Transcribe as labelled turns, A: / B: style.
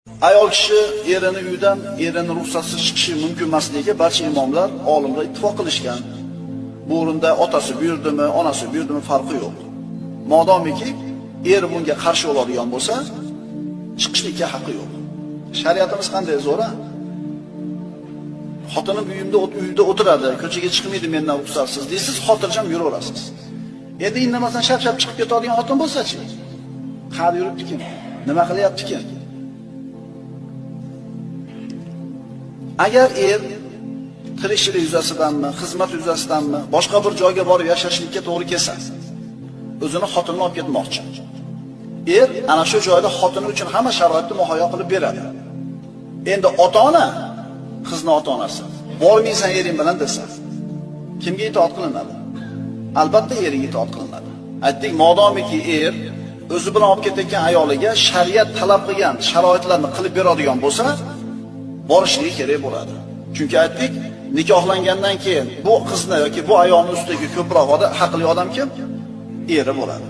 A: Ayol kishi erini uydan, erini ruxsatsiz chiqishi mumkin emasligiga barcha imomlar, olimlar ittifoq qilishgan. Bu o'rinda otasi buyurdimi, onasi buyurdimi farqi yo'q. Modomiki er bunga qarshi bo'ladigan bo'lsa, chiqishlikka haqqi yo'q. Shariatimiz qanday zo'ra? Xotinim uyda o'tiradi, ko'chaga chiqmaydi mendan ruxsatsiz deysiz, xotirjam yuraverasiz. Endi indamasdan shap-shap chiqib ketadigan xotin bo'lsa-chi? Qayerda yuribdikin? Nima qilyaptikin? Agar er tirikchilik yuzasidanmi, xizmat yuzasidanmi, boshqa bir joyga borib yashashlikka to'g'ri kelsa, o'zini xotinini olib ketmoqchi. Er ana shu joyda xotini uchun hamma sharoitni muhayyo qilib beradi. Endi ota-ona, qizni ota-onasi, bormaysan ering bilan desa, kimga itoat qilinadi? Albatta eriga itoat qilinadi. Aytdik, modomiki er o'zi bilan olib ketayotgan ayoliga shariat talab qilgan sharoitlarni qilib beradigan bo'lsa, borishligi kerak bo'ladi. Chunki aytdik, nikohlangandan keyin bu qizni yoki bu ayolning ustidagi ko'proq haqli odam kim? Eri bo'ladi.